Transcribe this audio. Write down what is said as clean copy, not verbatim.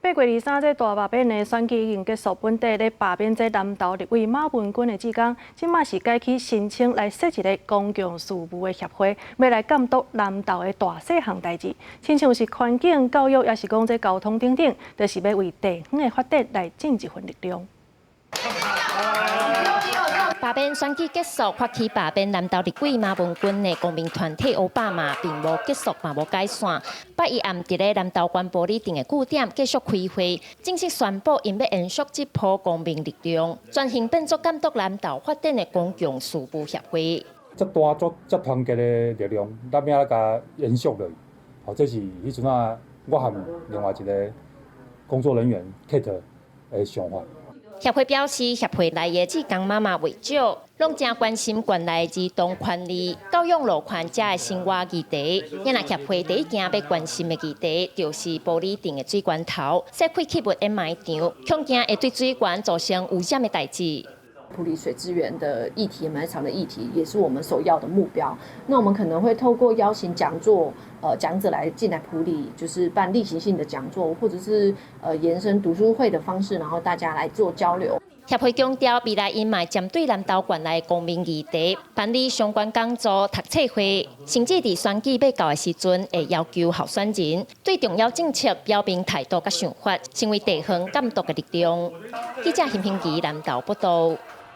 8月23，這大罷免的選舉已經結束，本地咧罷免這南投立委馬文君的志工，這馬是改去申請來設一个公共事務的協會，欲來監督南投的大細項代誌，親像是環境、教育，抑是講這交通等等，就是欲為地方的發展來盡一份力量。罷免選舉結束，發起罷免南投立委馬文君的公民團體烏巴馬並無結束，嘛無解散。拜一暗佇咧南投縣埔里鎮的據點繼續開會，正式宣布𪜶欲延續這波公民力量，轉型變做監督南投發展的公共事務協會。這大做這團結的力量，咱欲按怎共延續落去？吼，這是彼陣仔我和另外一个工作人員 Kate 的想法。協會表示，協會內的志工媽媽袂少，攏誠關心縣內兒童權利、教育路權遮的生活議題。因為協會第一件欲關心的議題，就是埔里鎮的水源頭，設廢棄物掩埋場，恐驚會對水源造成污染的代誌。埔里水資源的議題、掩埋場的議題，也是我們首要的目標。那我們可能會透過邀請講座，講者來進來埔里，就是辦例行性的講座，或者是延伸讀書會的方式，然後大家來做交流。協會強調，未來𪜶嘛會針對南投縣內公民議題，辦理相關講座、讀冊會，甚至佇選舉欲到的時陣，會要求候選人對重要政策表明態度佮想法，成為地方監督的力量。記者邢平琪南投報道。